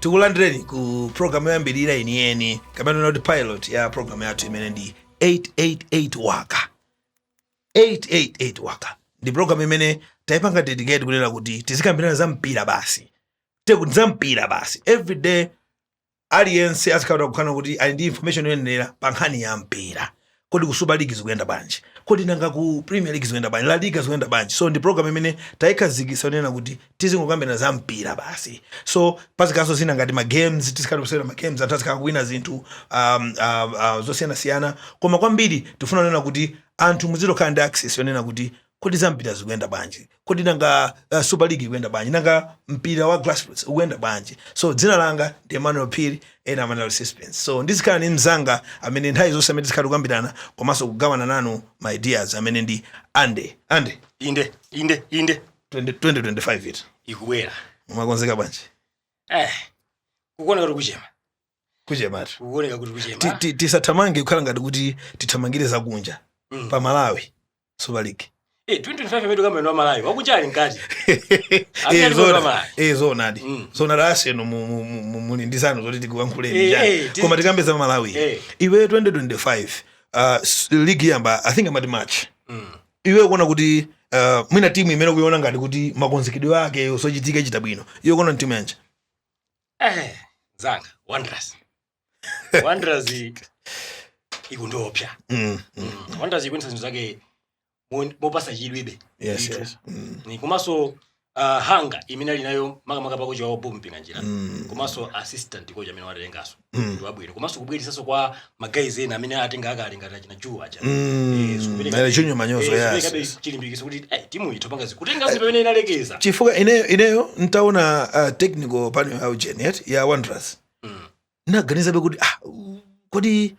Tikulandireni ku programu yoyambirira yeniyeni, kapena kuti pilot ya programu yathu imene ndi 888 Waka. 888 Waka ndi programu imene tayipanga dedicate kunena kuti tizikambirana za mpira basi, tekuti za mpira basi every day. Aliyense azikhala kukhala kuti ali ndi information yoyenera pa nkhani ya mpira. Kodi ku Super League zikuyenda bwanji? Kodi nanga ku Premier League zikuyenda bwanji? La Liga zikuyenda bwanji? So ndi program imene tayikhazikitsa yonena kuti tizingokambirana za mpira basi. So pazikhalanso zina ngati ma games, tizikhala kusewera ma games, anthu azikhala kuwina zinthu zosiyanasiyana. Koma kwambiri tifuna kunena kuti anthu muzitokhala ndi access yonena kuti kodi za mpira zikuyenda bwanji? Kodi nanga Super League ikuyenda bwanji? Nanga mpira wa grassroots ukuyenda bwanji? So dzina langa ndi Emmanuel Phiri, ena Emmanuel Suspense. So ndizikhala ndi mzanga amene nthawi zonse amene tizikhala tikukambirana komanso kugawana nanu ma ideas, amene ndi Ande. Ande. Inde, inde, inde. 20 2025 it Ikubwera. Mwakonzeka bwanji? Kukuoneka kuti kuchema. Kuchematu. Kukuoneka kuti kuchema. Tisathamange kukhala ngati kuti tithamangire zakunja. Pa Malawi Super League. 2025 amene tikamba wa Malawi wakunja ali mkati. Eh, ali zona. kwa Malawi. Zonadi. Zonadi, Arsenal muli ndi zanu zoti tikuyankhuleni chani. Koma tikambe za Malawi. Iwe, 2025 league yamba, I think amati March. Iwe kuona kuti mwina timu imene kuiona ngati kuti makonzekedwe ake zochitika ichita bwino, iwe kuona timu yanji? Zanga Wanderers. Wanderers ikundiopsa. Wanderers ikuendesa zinthu zake mopasa chidwibe. Ndithu. Ni komanso hunger imene ali nayo, makamaka pa coach wawo Bob Mpinganjira, komanso assistant coach amene watenganso ndi wabwino, komanso kubweretsanso kwa ma guys ena amene atenga akale ngati achina Juwa aja. Ale Junior Manyozo, zikupereka chilimbikitso kuti timu ithu panga zikutenga zinthu pamene inalekeza. Chifukwa ineyo ntaona technical panel ya ujeni ya Wanderers, naganizabe kuti kodi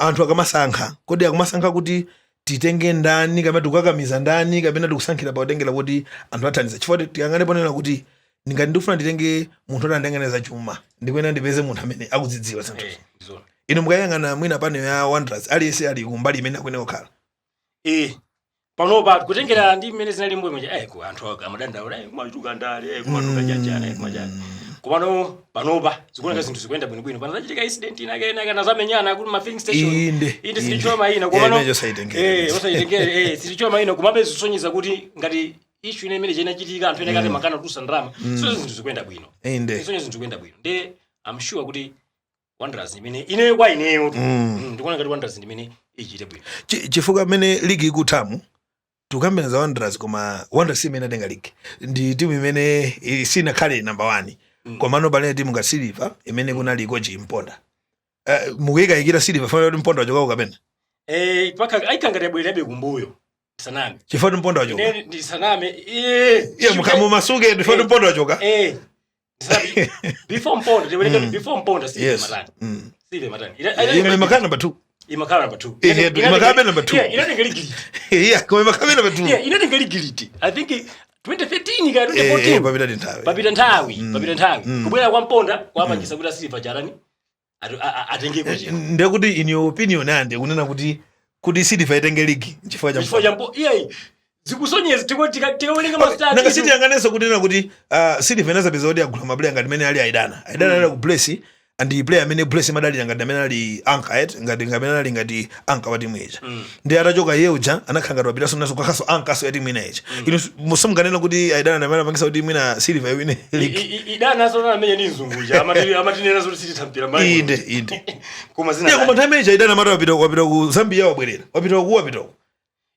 anthu akamasankha, kodi akumasankha kuti titenge ndani, kapena tikukakamiza ndani, kapena tikusankhira pakutengera kuti anthu athandiza? Chifukwa tiyang'ane ponena kuti ndingati ndikufuna nditenge munthu oti andiyang'anire za chuma, ndikuyenera ndipeze munthu amene akudzidziwa zinthu. Ndizona. Inu mukayang'ana mwina panel ya Wanderers, aliyense ali kumbali imene akuyenera kukhala. Panopa kutengera ndi mmene zinali mbuyo mja, ku anthu amadandaula, kumatuka ndale, kumatuka chanjana, kumachana. Komano panopa zikuoneka zinthu zikuyenda bwinobwino. Pano zachitika incident inake inake na zamenyana kuti ma filling station. Inde, sitichula mayina, komano imeneyo osayitengera. Osayitengera, sitichula mayina, komabe zisonyeza kuti ngati issue ine imene inachitika, anthu ene kati makana kutusa ndalama, so zinthu zikuyenda bwino. Zisonyeza zinthu zikuyenda bwino. Nde I'm sure kuti Wanderers imene ineyo, kwa ineyo, ndikuona ngati Wanderers ndimene ichite bwino. Chifukwa mmene ligi ikuthamu, tikukambirana za Wanderers, koma Wanderers si imene atenga league, ndi timu imene sinakhale number one. Komano panene timu ngati Silver imene kunali coach Mponda, mukuyikayikira Silver fanira kuti Mponda wachokako kapena? Paka aikangati yabwererabe kumbuyo, ndisaname. Chifukwa kuti Mponda wachoka. Ine ndisaname. Iye mumasuke chifukwa kuti Mponda wachoka. Ndisaname. Before Mponda, tiwerenge, before Mponda Silver matani. Silver matani. Imakhala number two. Imakhala number 2. Imakhala number 2. Yeah, inatenga ligi. Yeah, koma imakhala number two. Yeah, inatenga ligi. I think 2013 ka 2014. Papita nthawi. Papita nthawi, papita nthawi. Kubwera kwa Mponda kwapangisa kuti Silver charani atengeko chino. Ndekuti in your opinion, ande kunena kuti Silver itenge league chifukwa cha Chifukwa cha Mpo, yeah, zikusonyeza tikawerenga ma stats. Nanga sitiyang'anenso kunena kuti Silver inazapeza kuti agula ma player ngati mene ali Aidana. Aidana ali ku Bless, and player amene Bless imadalira ngati amene ali anchor, right? Ngati amene ali ngati anchor wa timu ija. Ndi atachoka iye uja, anakhala ngati wapitanso naso kukhaso anchor so ya timu ina ija. Inu musamukanena kuti Aidana ndi amene apangisa kuti mwina Silver iwine league? Idana sona amene ndi mzunguja amatinena zoti sitithampira mai. Inde. Koma zina Yeah, koma nthawi imene ija Aidana amati wapita ku Zambia, wabwerera, wapita ku, wapita ku.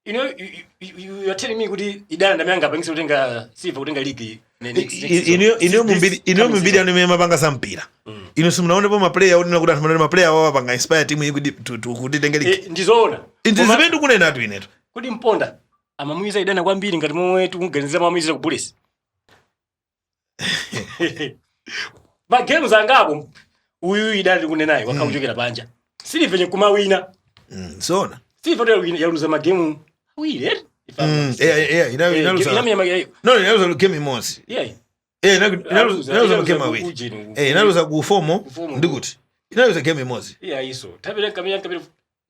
You are telling me kuti Idana ndamene angapangise kutenga Silver kutenga league next season? Iniyo mumbiri, iniyo coming mumbiri season. anu imene mapanga za mpira, inu simunaonepo ma player onena kuti anthu manene ma player awo apanga inspire timu iyi kuti kuti itenge league? Ndizoona. Ndi zimene ndikunena atu inetu. Kuti Mponda amamwiza Idana kwambiri ngati momwe tikuganizira mamwizira ku Bullets? Ma games angapo uyu idali kunenayo wakha kuchokera panja. Silver kumawina. Zona. Silver yaluza magame awiri, eh? If I'm not mistaken. Yeah, inaluza. Inamenya No, inaluza game imodzi. Eh, inaluza magame awiri. Eh, inaluza ku FOMO. Ku FOMO. Ndikuti inaluza game imodzi. Yeah, iso. Tabira kamenya kabira.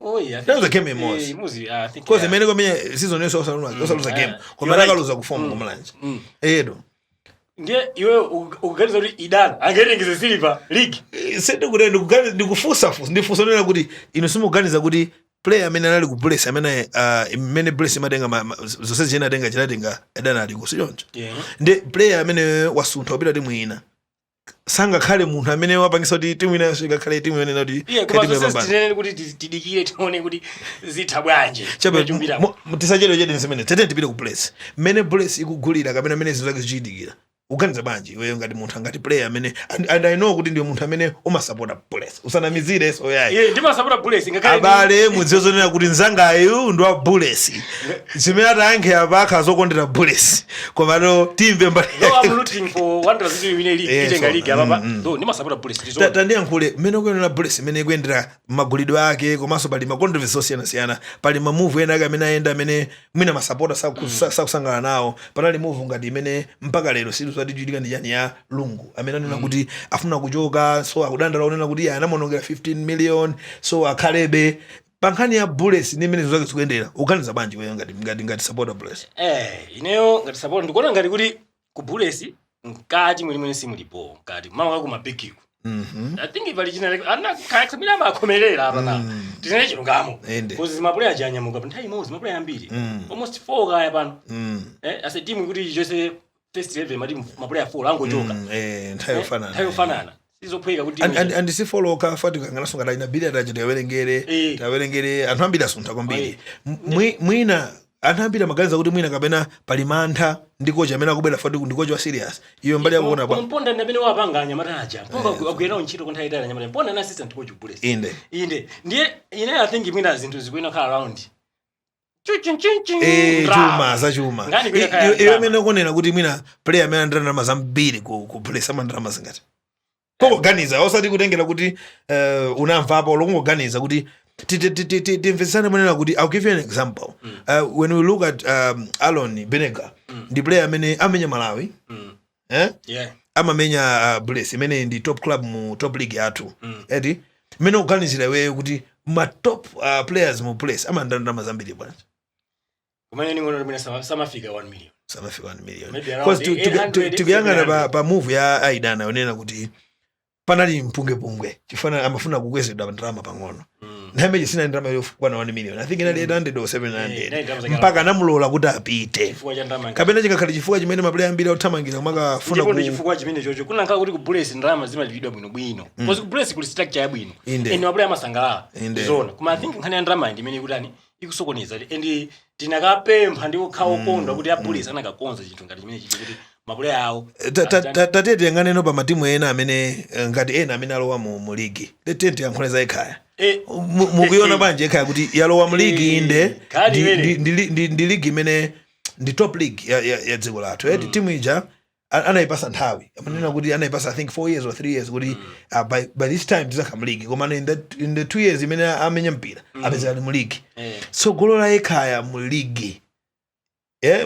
Oh yeah. Inaluza game imodzi. Eh, imodzi, I think. Cause imene kwamenya season yonse osaluza game. Koma anakaluza ku FOMO kumulanje. Edo. Ndiye iwe ukuganiza kuti idana angaitengeze Silver league? Sindikuti ndikufunsa funsa, ndifunsa nena kuti inu simukuganiza kuti player amene anali ku Bullets, amene imene Bullets imatenga zonse zinatenga chinatenga adana aliko, sichoncho? Yeah. Ndi player amene wasuntha kupita timu ina, sangakhale munthu amene wapangisa kuti timu inayonso ikakhale timu imene kuti Yeah, khale koma timu zonse yopambana. tinene kuti tidikire tione kuti zitha bwanji. Chabe. Kuchumbira. Tisachedwe chete zimene tete tipite ku Bullets, mmene Bullets ikugulira kapena mmene zinthu zake zichitikira. Uganiza bwanji iweyo ngati munthu, ngati player amene, and I know kuti ndiwe munthu amene umasapota Bullets, usanamizire, so yayi. Yeah, ndimasapota Bullets ngakhale Abale, mudziwe zonena kuti nzangayu ndi wa Bullets, zimene atayankhe apa akhala zokondera Bullets, komano timve mbali. Though I'm rooting for Wanderers kuti iwine league, itenga league apapa. Though ndimasapota Bullets ndizo. Tandiyankhule mmene ukuyonera Bullets, imene ikuyendera magulidwe ake, komanso pali ma controversy osiyanasiyana, pali ma move ena ake amene ayenda amene mwina masapota sakusangalala nawo. Panali move ngati imene mpaka lero sizatichitika ndi chani, ya Lungu amene anena kuti afuna kuchoka, so akudandaula kunena kuti iye anamonongera 15 million, so akhalebe. Pa nkhani ya Bullets ndi imene zake zikuyendera, uganiza bwanji iweyo ngati supporter Bullets? Eh, ineyo ngati support ndikuona ngati kuti ku Bullets mkati mwenimweni simulipo, mkati mama ku mabigiko. I think pali china ana kakhamira amakhomerera apa na tinene chilungamo. Ende. Because mapuleya aja anyamuka pa nthawi imodzi, mapuleya ambiri. Almost four kaya pano. Eh, ase timu kuti chose first 11 mati mapuleya 4 angochoka. Nthawi yofanana. Nthawi yofanana. Sizophweka kuti And sifoloka fati kanganaso ngati inabiri atacha tiawerengere. Tiawerengere anthu ambiri asuntha kwambiri. Mwina anthu ambiri amaganiza kuti mwina kapena pali mantha ndi kocha amene akubwera, fati ndi kocha wa serious. Iyo mbali yakuona pa Mponda ndi amene wapanga anyamata aja. Mponda agwira nawo ntchito kwa nthawi itali anyamata. Mponda ndi assistant coach Bullets. Inde. Inde. Ndiye ine I think mwina zinthu zikuyenera kukhala around. Chu chu chu chu. Chuma zachuma. Ngani kuya kaya Iwe drama. imene ukunena kuti mwina player amene andira ndalama zambiri ku Bullets ama ndalama zingati? Pongoganiza, osati kutengera kuti unamvapo, lokungoganiza kuti timvetsane monena kuti I'll give you an example. When we look at Alon Benega, ndi player amene amenya Malawi, eh? Yeah. Amamenya Bullets imene ndi top club mu top league yathu. Eti mmene ukuganizira iweyo kuti ma top players mu Bullets amandira ndalama zambiri bwanji? Kumene ningono mwina samafika 1 million. Samafika 1 million? Maybe around Because 800, tikuyang'ana 700. pa move ya Aidana yonena kuti panali mpungwepungwe chifana amafuna kukwezedwa ndalama pang'ono. Nthawi imene sina ndalama yokwana 1 million, I think inali 800 or 700. Eh, inali ndalama zake. Mpaka anamulola kuti apite. Chifukwa cha ndalama. Kapena chikakhale chifukwa chimene maplayer ambiri akuthamangira kumakafuna Ndipo ndi ku chifukwa chimene chocho kunakhala kuti ku Bullets ndalama zimalipidwa bwinobwino. Because ku Bullets kuli structure yabwino. Inde. And maplayer amasangalala. Inde. Zona. Koma I think nkhani ya ndalama ndi imene ikutani, ikusokoneza, and tinakapempha ndi kukhala okondwa kuti a Bullets anakakonza chinthu ngati chimene chichi kuti maplayer awo Tatete tiyang'aneno pa matimu ena amene ngati ena amene alowa mu ligi. Tete tiyankhule za Ekhaya. Mukuiona bwanji Ekhaya kuti yalowa mu ligi? Inde. Kali imene. Ndi ligi imene ndi top league ya dziko lathu, eti? Timu ija anayipasa nthawi, amanena kuti anayipasa I think 4 years or 3 years kuti by this time tizakhala mu ligi, koma in the 2 years imene amenya mpira apezeka ali mu ligi. Tsogolo la Ekhaya mu ligi,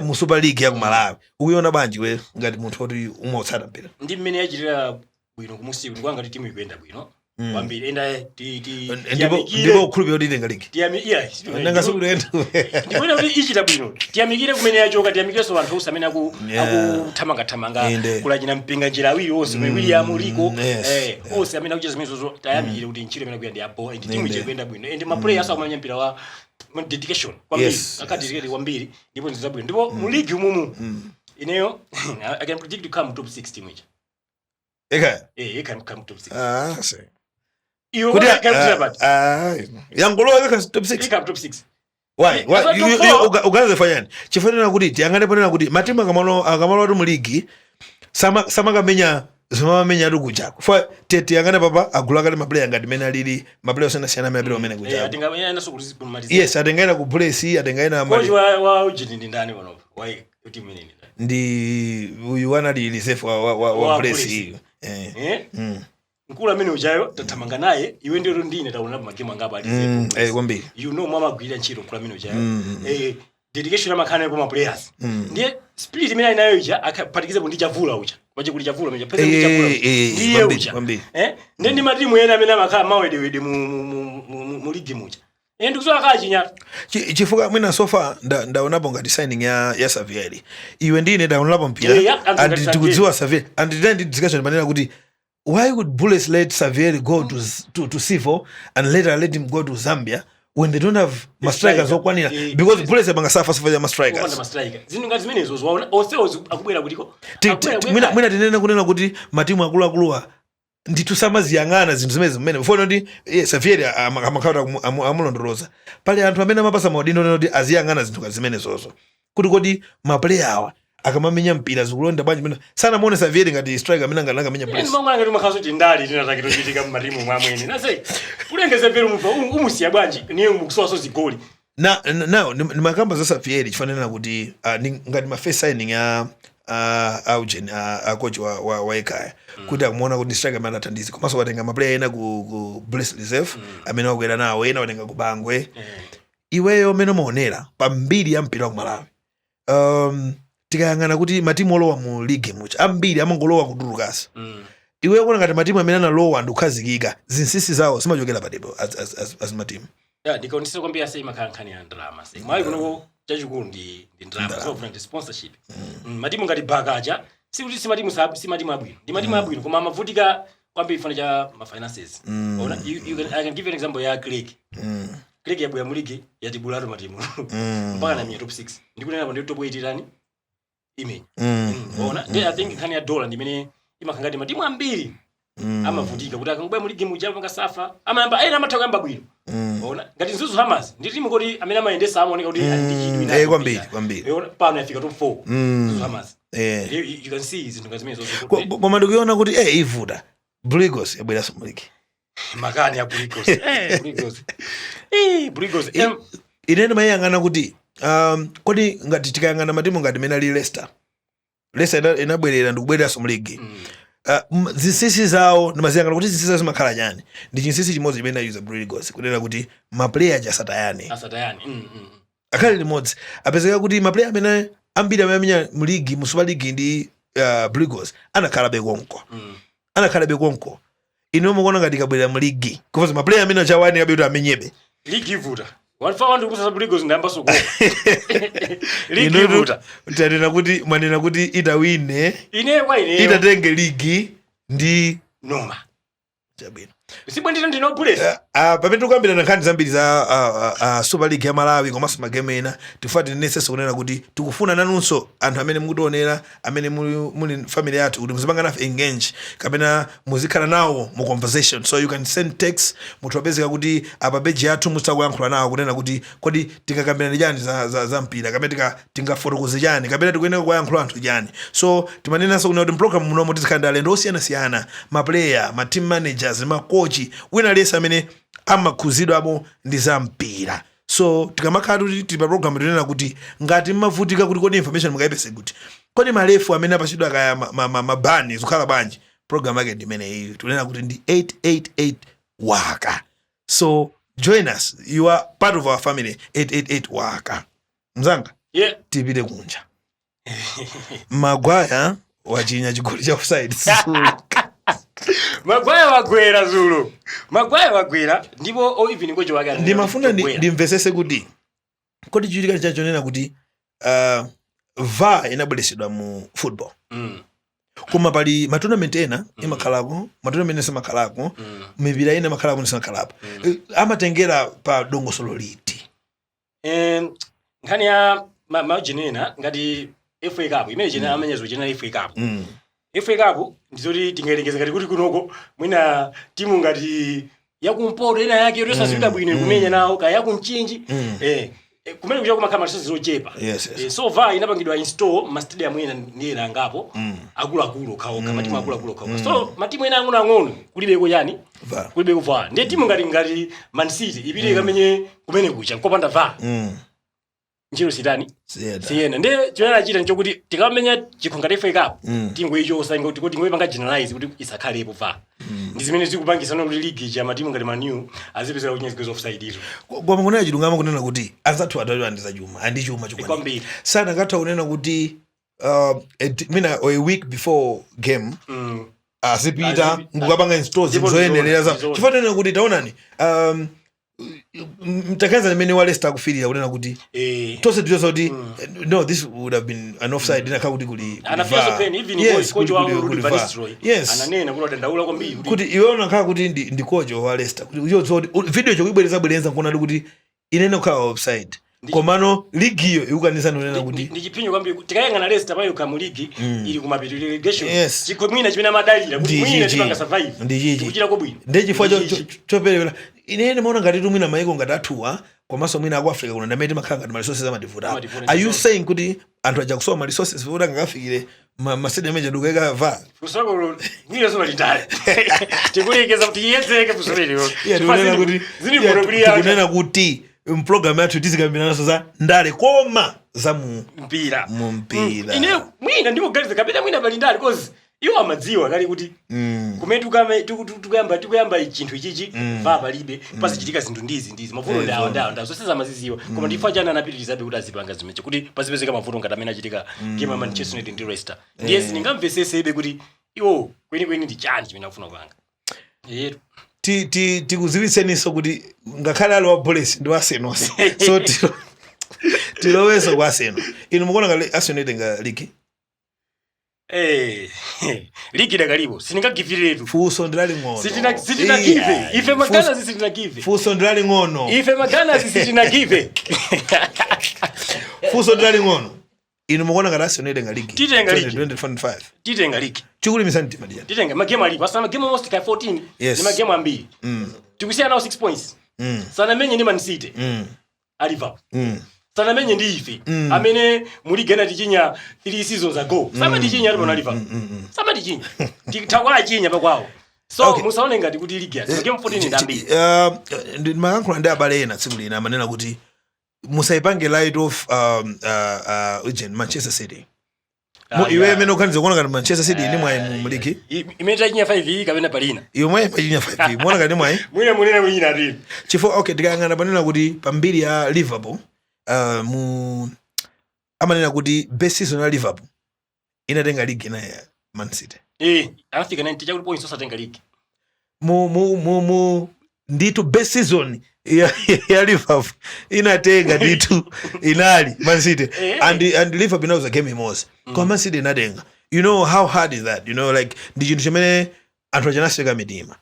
mu Super League ya ku Malawi, ukuiona bwanji we ngati munthu woti umautsata mpira? Ndi mmene yachitira bwino kumusiku, ndikuona ngati timu ikuyenda bwino kwambiri, enda Ndipo ndipo ukhulupirira kuti itenga ligi? Yeah, Nanga sikuyenda? Ndikuona kuti ichita bwino. Tiyamikire kumene yachoka, tiyamikirenso anthu onse amene akuthamangathamanga. Kulachina mpinga njira awiri onse, William Rico, onse amene akuchita zimenezozo, tayamikire kuti ntchito imene akuyenda ndi yabo and timu ije ikuyenda bwino and maplayer aso akumanya mpira wa dedication kwambiri. Akadedicate kwambiri ndipo ndi zabwino. Ndipo mu league umumu ineyo I can predict to come top 6 team ija. Ekhaya? Eh, it can come top 6. Ah, see. Iwe Kuti kuti pati? Ah, yangolowa Ekhaya top 6? It come top 6. Why? Why? That's top four. Uganize fanyani chifanira kuti tiyang'ane ponena kuti matimu akamalo atu mu ligi samakamenya zimamamenya atu kuchako fa tiyang'ane papa agulu akati maplayer ngati mene alili maplayer osiyanasiyana amene apita kumene kuchako. Atinga inaso kumaliza. Yes, atengaena ku Bullets, atengaena Coach wa ujini ndi ndani panopa? Wa timu imene ndi ndani? Ndi uyu anali reserve wa Wa Bullets. Bullets. Eh? Mkulu amene ujayo tathamanga naye, iwe ndiyo ndine taona magemu angapo ali. Kwambiri. Mwamagwirira ntchito mkulu amene ujayo. Dedication amakhala nayo pa players. Ndiye spirit imene ali nayo ija akaphatikizepo ndi chavula uja. Wache kuti chavula meja pesa ndi chavula. Ndiye uja. Kwambiri. Eh? Ndiye ndi matimu ena amene amakhala mawedewede mu ligi muja. Ndikuzowa khala chinyata. Chifukwa mwina so far ndaonapo ngati signing ya Savieri, iwe ndine ndaonapo mpira. Yeah, anthu and ngati tikudziwa Savieri, and then ndi discussion manena kuti why would Bullets let Savieri go to Civo and later let him go to Zambia when they don't have ma strikers Striker. okwanira? Because Bullets abanga suffer suffer ya ma Kupanda strikers. Ma striker. Zinthu ngati zimenezo zwaona onsewo akubwera kutiko. Akubwera Mwina tinene kunena kuti matimu akuluakuluwa ndithu samaziyang'ana zinthu zimene zimene before kuti Savieri amakhala amulondoloza. Pali anthu amene amapasa maudindo onena kuti aziyang'ana zinthu ngati zimenezozo, kuti kodi ma player awa akamamenya mpira zikulonda bwanji? Mene sanamuone Savieri ngati striker amene angamenya Bullets. Mangwana ngati makhaso tindali tinatake tochitika mmatimu mwamwene. Nase kulengeza vero mumva umusiya bwanji niye mukusowaso zigoli. Na ndimakamba za Savieri chifanana kuti ngati ma first signing ya Augen, a coach wa Ekaya, kuti akumuona kuti striker amene athandize, komanso watenga ma player ena ku Bullets Reserve amene wakwera nawo, ena watenga ku Bangwe. Iweyo amene umaonera pambiri ya mpira wa ku Malawi, tikayang'ana kuti matimu olowa mu ligi mucha ambiri amangolowa kutulukasa, iweyo kuona ngati matimu amene analowa ndikukhazikika, zinsinsi zawo zimachokera patipo as matimu? Ya, ndikaonesa kwambiri ase imakhala nkhani ya ndalama. Se mwayi kunoko chachikulu ndi ndalama. Ndalama. Zofuna ndi sponsorship. Matimu ngati Bakaja, sikuti si matimu abwino, ndi matimu abwino, koma amavutika kwambiri fana cha ma finances. Ona, I can give you an example ya Creck. Creck yabwera mu ligi, yatibulatu matimu mpaka na miya top 6. Ndikunena pa ndi top 8 tani imenya. Ona, ndi I think nkhani ya dollar ndimene imakhala ngati matimu ambiri amavutika kuti akangobwera mu ligi muja panga suffer, amayamba ena amatha kuyamba bwino. Ona ngati Mzuzu Hammers, ndi timu kuti amene amayendesa amaoneka kuti ali ndi chidwi nazo Kwambiri, mpira. kwambiri. Ona, pano yafika top 4 Mzuzu Hammers. You can see zinthu ngati zimene zonse. Koma ndikuiona kuti ivuta, Blue Eagles yabweranso mu ligi. Makani ya Blue Eagles, Blue Eagles, Blue Eagles. Ine ndimayang'ana kuti kodi ngati tikayang'ana matimu ngati mene ali Leicester, Leicester inabwerera ndikubwereranso mu ligi. Zinsinsi zawo ndimaziyang'ana kuti zinsinsi zawo zimakhala chani? Ndi chinsinsi chimodzi chimene ayuza Blue Eagles, kunena kuti ma player aja asatayane. Asatayani. Akhale limodzi. Apezeka kuti ma player amene ambiri amene amenya mu ligi, mu Super League ndi Blue Eagles, anakhalabe konko. Anakhalabe konko. Ine mukuona ngati ikabwerera mu ligi, kufaza ma player amene achawani kabe kuti amenyebe? Ligi ivuta. Wanfa wantu kusasa Blue Eagles, ndayamba sokopa ligi. Inutu Ivuta. Tanena kuti mwanena kuti itawine Ine kwa ineyo itatenge ligi ndi noma. Chabwino. Sibwe ndito ndino Bullets. Pamene tikuyambirana nkhani zambiri za Super League ya Malawi komanso magemu ena, tifuna tinenenso kunena kuti tikufuna nanunso anthu amene mukutionera, amene muli family yathu, kuti muzipanga nafe engage kapena muzikhala nawo mu conversation. So you can send text, muthu apezeka kuti apa page yathu mutha kuyankhula nawo kunena kuti kodi tingakambirane chani za mpira, kapena tingafotokoze chani, kapena tikuyenera kuyankhula anthu chani. So timanenanso kunena kuti mpulogalamu munomo tizikhala ndi alendo osiyanasiyana, ma player, ma team managers, makochi, wina aliyense amene amakhuzidwamo ndi za mpira. So tikamakhala kuti tili pa program, tinena kuti ngati mmavutika kuti kodi information mukayipese kuti, kodi ma ref amene apachidwa kaya ma ban zikukhala bwanji, program yake ndi imeneyi. Tinena kuti ndi 888 Waka. So join us, you are part of our family. 888 Waka. Mzanga, tipite kunja. Maguire wachinya chigoli cha offside. Maguire wagwera zulu, Maguire wagwera ndipo even kochi wake ananena Ndimafuna kuti chogwera. Ndimvesese kuti kodi chichitika chachonena kuti VAR inabweresedwa mu football, koma pali ma tournament ena imakhalako, ma tournament ena simakhalako, mipira ina imakhalako ndi simakhalapo. Amatengera pa dongosolo liti? Nkhani ya majinena ngati FA Cup imene chena amenyezo chena FA Cup. FA Cup ndizoti tingayerekeza ngati kuti kunoko mwina timu ngati yakumpoto ina yake yosaziwika bwino ikumenya nawo kaya yakumchinji. Kumene kucha kumakhala ma resources ochepa. So VAR inapangidwa install ma stadium ena ndi ena angapo akuluakulu okhaokha, matimu akuluakulu okhaokha. So matimu ena ang'onoang'ono kulibeko chani? VAR. Kulibeko VAR. Ndiye timu ngati Man City ipite ikamenye kumene kucha nkopanda VAR. Ntchito sitani? Siyenda. Siyenda. Ndiye chimene anachita nchokuti tikamenya chikho ngati FA Cup, tingoyichosa, ingoti kuti tingoyipanga generalize kuti isakhalepo VAR. Ndi zimene zikupangisa kuti league ija matimu ngati Man U azipezera kuchinya zigoli offside izo. Koma kunena chilungamo, kunena kuti anzathu atatu andiza chuma, andi chuma chokwanira. Kwambiri. Sanakatha kunena kuti mina a week before game azipita nkukapanga install zinthu Ndipo zoyenerera za ndizoona. chifukwa tinena kuti taonani, mtakaza limene wa Leicester akufirira kunena kuti tonse tizosa kuti no, this would have been an offside inakhala kuti kuli Anafikanso VAR. pen even Yes, coach wawo kuli Ruud van VAR. Nistelrooy ananena kuti adandaula kwambiri kuti kuti iwe unakhala kuti ndi coach wa Leicester, kuti uchodziwa kuti video chokuibwereza bwereza nkuona kuti inene kukhala offside, komano ligiyo ikukanisa nkunena kuti ndi chipinjo kwambiri. Tikayang'ana Leicester payo mu ligi ili kumapeto, relegation. Chikho mwina chimene amadalira kuti Ndi mwina chichi. chipanga survive. Ndi chichi. Tikuchitako bwino. Ndi chifukwa Ndi chichi. choperewera. Ine ndimaona ngati mwina maiko ngati athuwa komanso mwina aku Africa kuno ndamene timakhala ngati ma resources amativuta. Amativuta, Are you ndizo. saying kuti anthu aja kusowa ma resources kuti angakafikire ma stadium amene adukeka VAR? Funso mwina soma litali, tikulekeza kuti tiyezeke funso lero. Yeah, tikunena kuti zini yeah, bwino kuliyankha. Tikunena kuti mpulogalamu yathu tizikambiranaso za ndale koma za mu Mpira. Mu mpira. Ine mwina ndikuganiza kapena mwina pali ndale, 'cause iwo amadziwa kale kuti kumene tikuyamba chinthu ichichi, VAR palibe, pazichitika zinthu ndizi ndizi, mavuto ndawo ndawo ndawo zonse zamaziziwa. Koma ndifukwa chani anapitirizabe kuti azipanga zimenezo kuti pazipezeka mavuto ngati amene achitika game ya Manchester United ndi Leicester? Ndiye sindingamvesesebe kuti iwo kwenikweni ndi chani chimene akufuna kupanga yetu. Tikuziwitseninso kuti ngakhale ali wa Bullets ndi wa Arsenal, so tilowenso kwa Arsenal. Inu mukuona ngati Arsenal itenga ligi? Eh, ligi dakalipo, sindingagiviretu. Funso ndilaling'ono. Sitinagive. Ife Funso- Ma Gunners sitinagive. Funso ndilaling'ono. Ife Ma Gunners sitinagive. Funso ndilaling'ono. Inu mukuona ngati Arsenal itenga ligi? Titenga ligi. 2025. Titenga ligi. Chikulimbitsa mtima ndiyani? Titenga, magemu alipo asana, magemu almost ka 14. Ni magemu ambiri. Tikusiyana nawo 6 points. Sanamenye ndi Man City, a Liverpool sanamenye ndi ife amene muli gana tichinya 3 seasons ago. Samatichinya ali pano Liverpool, samatichinya, titakwala chinya pakwawo. So musaone ngati kuti ligi yathu magemu 14 ndi ambiri. Ndimayankhula ndi abale ena tsiku lina, amanena kuti musaipange light off ujeni Manchester City. Iwe imene ukhaniza kuona ngati Manchester City ndi mwayi mu ligi? Imene tachinya 5 iyi kapena palina? Iwe mwayi pachinya 5, muona ngati mwayi? Mwina munene mwina tili. Chifukwa okay, tikayang'ana panena kuti pambiri ya Liverpool, mu amanena kuti best season ya Liverpool inatenga league ina ya Man City. Eh, anafika 90 chakuti points osatenga league. Mu ndithu best season ya Liverpool inatenga ndithu inali Man City. And Liverpool inauza game imodzi, koma Man City inatenga. You know how hard is that? Like ndi chinthu chimene anthu achanasweka mitima.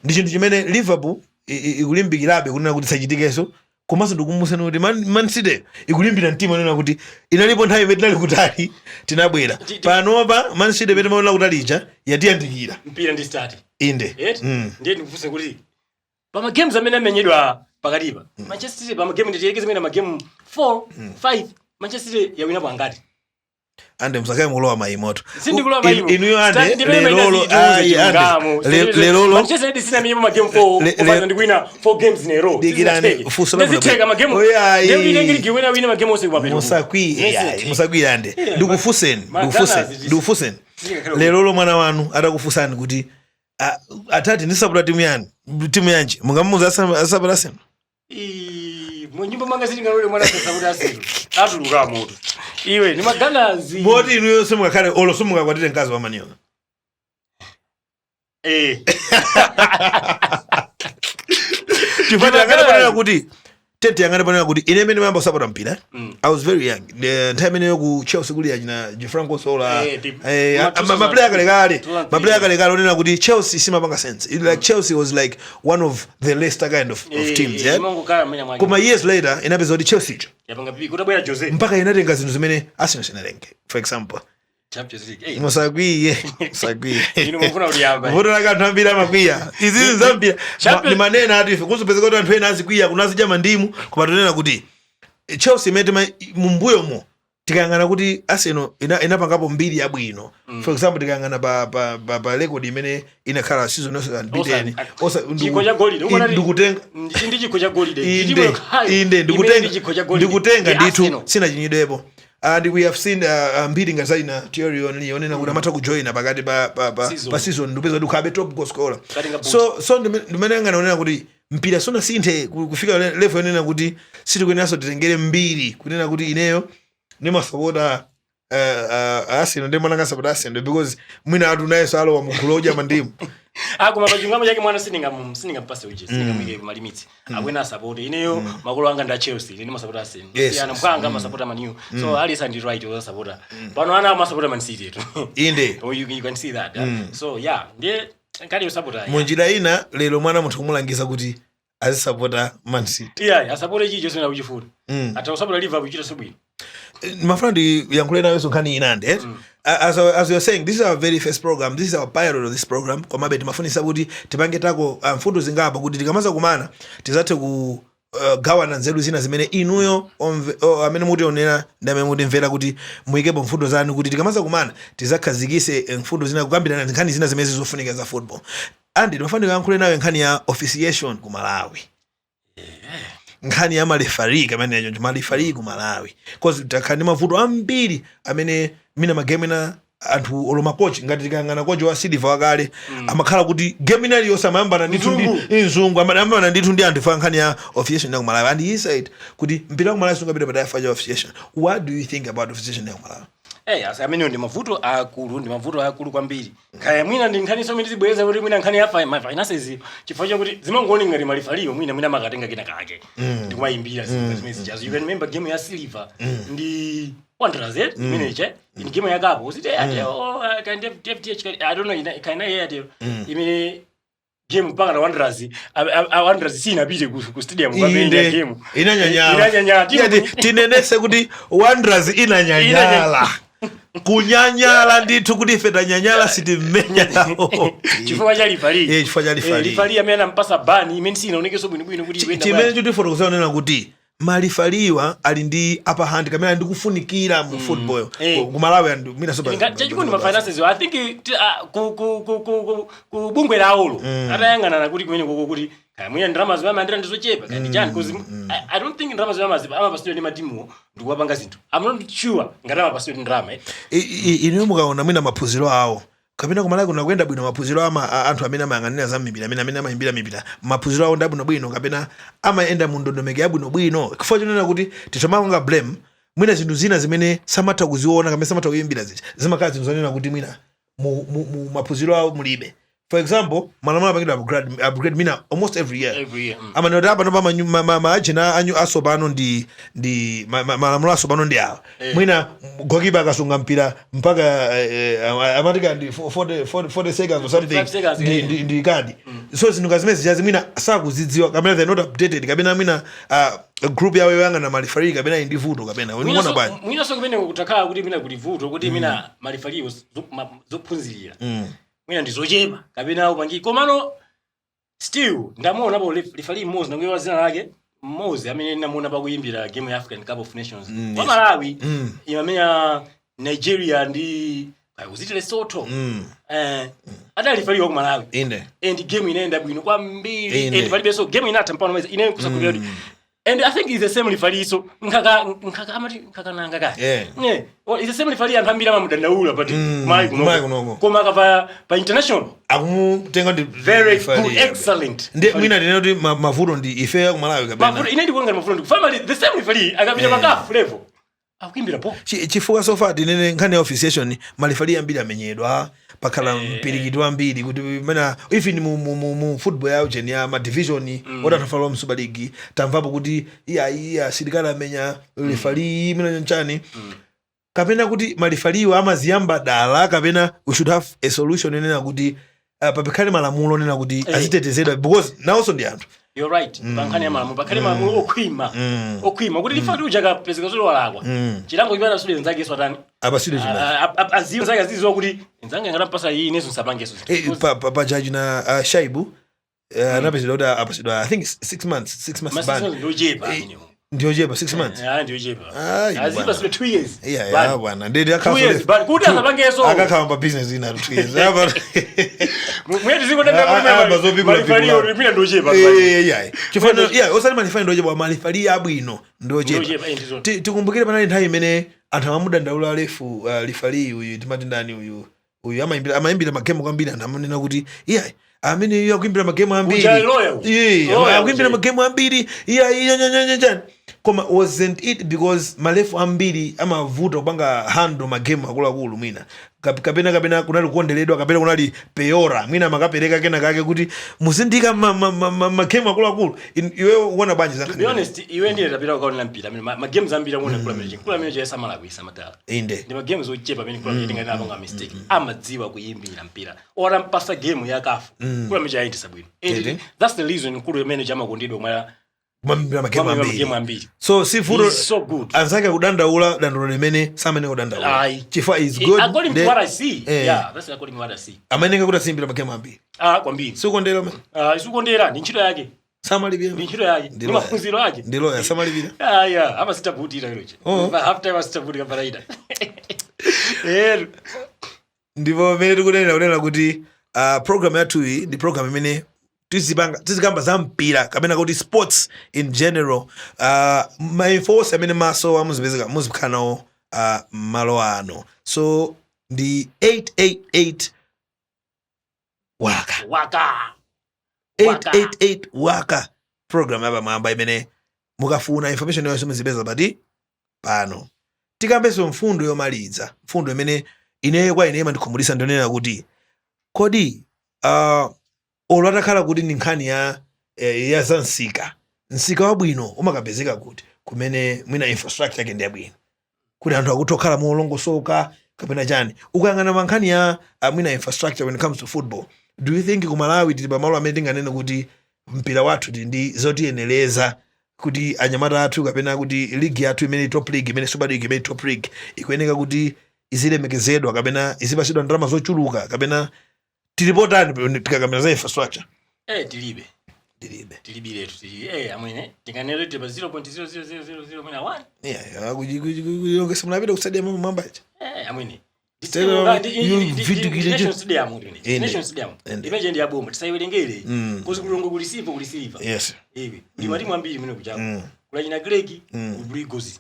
Ndi chinthu chimene Liverpool ikulimbikirabe kunena kuti sachitikeso, komanso ndikumuseni kuti Man City ikulimbira mtima kunena kuti inalipo nthawi imene tinali kutali, tinabwera. Panopa Man City imene timaona kutali ija yatiyandikira. Mpira ndi start. Inde. Eti? Ndiye ndikufunse kuti pama games amene amenyedwa pakatipa, Manchester City pama game, nditiyekeze mwina magame 4 5, Manchester City yawinapo angati? Ande, musakaye mukulowa mayimoto. Sindikulowa mayimo. Inuyo ande Ndimene mayina lerolo zitiuze ayi ande chilungamo. Lerolo Manchester City sinamenyepo magame 4 kupanda ndikuwina 4 games in a row. Dikirani, funso la Ndizitheka magame. Oye, ayi. Ndiye kuti ligi wina wina magame onse kumapeto. Musakwiye, ayi, musakwiye ande. Ndikufunseni. Ma Ndikufunseni. Ndikufunseni. Zingakhala. Lerolo mwana wanu atakufunsani kuti, "Ah, atati ndisapota timu yani, timu yanji?" Mungamuuza asapota Arsenal? Ii, munyumba mwanga sitingalole mwana sasa kuti asiru atuluka moto. Iwe ni Ma Gunners. Moti inuyo simungakhale olo simungakwatire mkazi wa Man U? Eh. Chifukwa Ndi tiyang'ane Ma Gunners. panena kuti tete yang'ane panena kuti ine imene mayamba kusapota mpira, I was very young. Nthawi imeneyo ku Chelsea kuli achina Gianfranco Zola. Eh, ma Ma player kalekale, 2003. ma player kalekale onena kuti Chelsea simapanga sense. Like Chelsea was like one of the Leicester kind of teams, yeah? Imangokhala mmene mwake. Koma years later inapeza kuti Chelsea icho Yapanga pipi kutabwera Jose. Mpaka inatenga zinthu zimene Arsenal sinatenge, for example. Champions League. Eh, Musakwiye, musakwiye. Inu mufuna kuliyamba. Vuto lake anthu ambiri amakwiya izizi zambira. Ni manena ati ife kuzipezeka kuti anthu ena azikwiya kunazidya mandimu, koma tunena kuti Chelsea imene mumbuyomo Tikayang'ana kuti Arsenal inapangapo mbiri yabwino, for example, tikayang'ana pa record imene inakhala season yonse unbeaten. Chikho cha golide. Umaona Ndikutenga ndi chikho cha golide. Inde, inde, ndikutenga, ndikutenga ndithu. Ndithu. Sinachinyidwepo, and we have seen mbiri ngati zayina Thierry Henry onena kuti amatha kujoina pakati pa Season. pa season, ndipeza kuti ukhabe top goal scorer. Katenga boot. So ndimene anganaonera kuti mpira sunasinthe kufika level yonena kuti sitikuyeneranso titengere mbiri kunena kuti ineyo ndimasapota Arsenal, ndi mwana ngasapota Arsenal because mwina atu nayenso alowa mugulu odya mandimu. Akoma pachungamo chake mwana siningampase uje, siningamwike kuma limits. Akwena asapote. Ineyo makolo anga nda Chelsea, ine ndimasapota Arsenal. Siyana mphwanga amasapota Man U, so alisa ndi right osapota. Pano ana amasapota Man City tu. Oh, you can see that. So yeah, ndiye nkhani yosapota, yeah. Munjira ina, lero mwana munthu kumulangiza kuti azisapota Man City. Yeah, asapote chicho sina kuchifuna. Ata usapota Liverpool, chita sobwino. Mafuna ndiyankhule nawenso nkhani inande, eh? As we are saying, this is our very first program, this is our pilot of this program. Komabe timafunisa kuti tipange tako mfundo zingapo kuti tikamaza kumana tizathe ku gawana nzeru zina zimene inuyo amene mutionera ndi amene mutimvera kuti muyikepo mfundo zanu, kuti tikamaza kumana tizakhazikise mfundo zina, kukambirana nkhani zina zimene zizofunika za football. And timafunika yankhule nawe nkhani ya officiation ku Malawi, nkhani ya malefari kamene yacho, malefari ku Malawi, cause takhala ndi mavuto ambiri amene mina magame ena anthu olo makochi, ngati tikayang'ana kochi wa Silver wakale, amakhala kuti game ina iliyonse amayambana ndithu ndi Mzungu. Mzungu amayambana ndithu ndi anthu fa nkhani ya officiation ya ku Malawi. And he said kuti mpira wa ku Malawi sungapite patali fa cha officiation. What do you think about officiation ya ku Malawi? Eh, asa amenewo ndi mavuto akulu, ndi mavuto akulu kwambiri. Kaya mwina ndi nkhani somwe ndizibwereza kuti mwina nkhani ya ma finances, chifukwa chakuti zimangooneka ngati malifaliyo mwina makatenga kena kake ndikumayimbira zinthu zimene zijazo. You can remember game ya Silver ndi Wanderers, eh, imene che in game ya cup usite ate, oh, kind of FDH, I don't know, ina kaina yeye ate imene game mpaka na Wanderers, a Wanderers sinapite ku stadium kwamenya game. Inanyanyala. Inanyanyala. Iya, tinenese kuti Wanderers inanyanyala, kunyanyala ndithu, kuti ife tanyanyala, sitimmenya. Chifukwa cha lifali. Eh, chifukwa cha lifali. Lifali amene anampasa ban imene sinaonekenso bwinobwino kuti ikuyenda Chimene bwanji. chutifotokozera nena kuti malifaliwa ali ndi upper hand kamene ali ndi kufunikira mu football ku Malawi and mina so Chachikulu ma finances. I think ku bungwe lawolo atayang'anana kuti kumene koko kuti kaya mwina ndalama zimene amandira ndizochepa kaya ndi chani, 'cause I don't think ndalama zimene amapasidwa ndi matimuwo ndikuwapanga zinthu. I'm not sure ngati amapasidwa ndi ndalama, eh. Inu mukaona mwina maphunziro awo kapena kumalawi kuno kuyenda bwino, maphunziro ama anthu amene amayang'anira za mipira, amene amayimbira mipira, maphunziro awo ndi abwinobwino kapena amayenda mu ndondomeko yabwinobwino? Chifukwa chonena kuti titomanga blame mwina zinthu zina zimene samatha kuziona kapena samatha kuyimbira zija zimakhala zinthu zonena kuti mwina mu maphunziro awo mulibe. For example, malamulo amapangidwa upgrade mina almost every year. Every year. Amanena kuti apa pano maajena anyu asopano ndi malamulo asopano ndi awa. Mwina goalkeeper akasunga mpira mpaka amatika ndi 40 seconds or something, 45 seconds, yeah. ndi kadi. So zinthu ngazimene zijazi mwina sakuzidziwa kapena they're not updated, kapena mwina group yawo yoyang'ana malifari kapena ili ndi vuto, kapena unikuona bwanji? Mwinanso kumene kutakhala kuti mwina kuli vuto kuti mwina malifaliwo zophunzirira mwina ndi zochepa kapena upangi. Komano still ndamuonapo lifali mmodzi, nakuyiwa zina lake, mmodzi amene ndamuona pakuyimbira game ya African Cup of Nations wa Malawi, imamenya Nigeria ndi kuziti Lesotho. Adalifaliwa ku Malawi and game inaenda bwino kwambiri and palibenso game inatha mpano maiza ine kusakhulupirira kuti, and I think is the same lifaliso Nkhaka amati Nkhaka nanga ka. Yeah, well, it's the same lifali anthu ambiri amamudandaula, but Malawi Malawi kunoko. Kunoko. Koma akava pa international, Akumutenga ndi very referee, good, yeah. excellent. Ndi mwina tinene kuti mavuto ndi ife ku Malawi kapena Mavuto ine ndikuona ngati mavuto ndi family. The same referee akapita pa CAF level akuimbira po. Chifukwa so far tinene nkhani ya officiation, malifali ambiri amenyedwa, pakhala mpirikiti wambiri kuti mena even mu football ya ujeni ya ma division oti anthu afalowa mu Super League, tamvapo kuti iya iya asilikali amenya lifali mina nchani, kapena kuti malifaliwo amaziyamba dala, kapena we should have a solution onena kuti pakhale malamulo onena kuti azitetezedwa because nawonso ndi anthu. You're right. Pa nkhani ya malamulo, pakhale malamulo okhwima, okhwima kuti lifali uja kapezeka zoti walakwa, chilango chipata sule nzake swatani Apasidwe chimene aziwe nzake, aziziwa kuti nzange ngatampasa iyi, ineso nsapangeso. Pajaji na Shaibu anapezedwa kuti apasidwa, I think, 6 months, 6 months ban. Ndochepa amenewo. Ndiyochepa 6 months. Ah, ndiyochepa. Ayi, Azipa bwana. sibe 2 years. Yeah, Bani. yeah, bwana. Ndidi 2 years, but kuti asapangeso. Akakhala pa business ina 2 years. Apa. Mweti ziko ndenda Ah, ah, bazopikula malifalio pikula. mwina ndochepa. Eh, yeah. Chifano, yeah, osati malifali ndochepa, malifali abwino ndochepa. Ndochepa, eh, ndizo. Tikumbukire panali nthawi imene anthu amamudandaula refu referee uyu, timati ndani uyu, uyu amayimbira magemu kwambiri. Anthu amanena kuti iyayi, amene iye akuimbira magemu ambiri. Uja lawyer uyu. Yeah, Lawyer akuimbira uja. magemu ambiri, iya iya nyanyanyanyani. Koma wasn't it because malefu ambiri amavuta kupanga handle magemu akuluakulu? Mwina kapena kunali kukondeledwa, kapena kunali peyora, mwina makapereka kena kake kuti muzindika magemu akuluakulu. Iweyo ukuona bwanji za To be honest, iwe ndiye tapita kukaonera mpira amene ma games ambiri amuna kula manager. Kula manager yasamala kuisa matala. Inde. Ndi ma games ochepa amene kula manager ngati apanga mistake. Amadziwa kuyimbira mpira. Ora mpasa game ya CAF. Kula manager ayitisa bwino. And Inde. that's the reason kula manager amakondedwa mwa Kumambira magemu mwa ambiri. magemu ambiri. So si vuto He's so good. anzake akudandaula dandaulo limene samene kudandaula Ayi. chifukwa is good. According to what I see. Yeah, that's according to what I see. Amene kuti asimbira magemu ambiri. Ah, kwambiri. Sikondera me. Ah, sikondera ndi ntchito yake. Samalipira. Ndi ntchito yake. Ndi Ndi lawyer. maphunziro ake. Ndi lawyer, samalipira. Ah, yeah, amasitavutira iloche. Oh. Half time asitavutika paraita. Eh. Ndipo mmene tikunena kunena kuti program yathuyi ndi program imene tizikamba za mpira kapena kuti sports in general. Ma info onse amene maso amuzipezeka muzikhala nawo malo ano. So ndi 888 Waka. Waka. Waka. 888 Waka, program yapamwamba imene mukafuna information yonse muzipeza pati pano. Tikambenso mfundo yomaliza, mfundo imene ineyo kwa ine imandikhumudwitsa, ndionena kuti kodi olo atakhala kuti ndi nkhani ya za msika, msika wabwino umakapezeka kuti kumene mwina infrastructure yake ndi yabwino, kuti anthu akutha kukhala molongosoka kapena chani. Ukayang'ana pa nkhani ya mwina infrastructure when it comes to football, do you think ku Malawi tili pamalo amene tinganene kuti mpira wathu tili ndi zotiyenereza kuti anyamata athu kapena kuti league yathu imene top league, imene Super League, imene top league ikuyeneka kuti izilemekezedwa kapena izipasidwa ndalama zochuluka, kapena tilipotani tikakambira za infrastructure? Eh, tilibe. Tilibe. Tilibiretu tili amwene tinganene tili pa 0.00000 mwina 1. Yeah, kulongesa munapita ku stadium mwambacha. Eh, amwene. Stadium, vitu kile National Stadium ndine. Inde. National Stadium. Inde. Imene ndi yaboma tisaiwerengere. Kozi kulongo kuli sipo kuli silver. Iwi. Ndi matimu ambiri mene kuchako. Kula china Grek, Blue Eagles.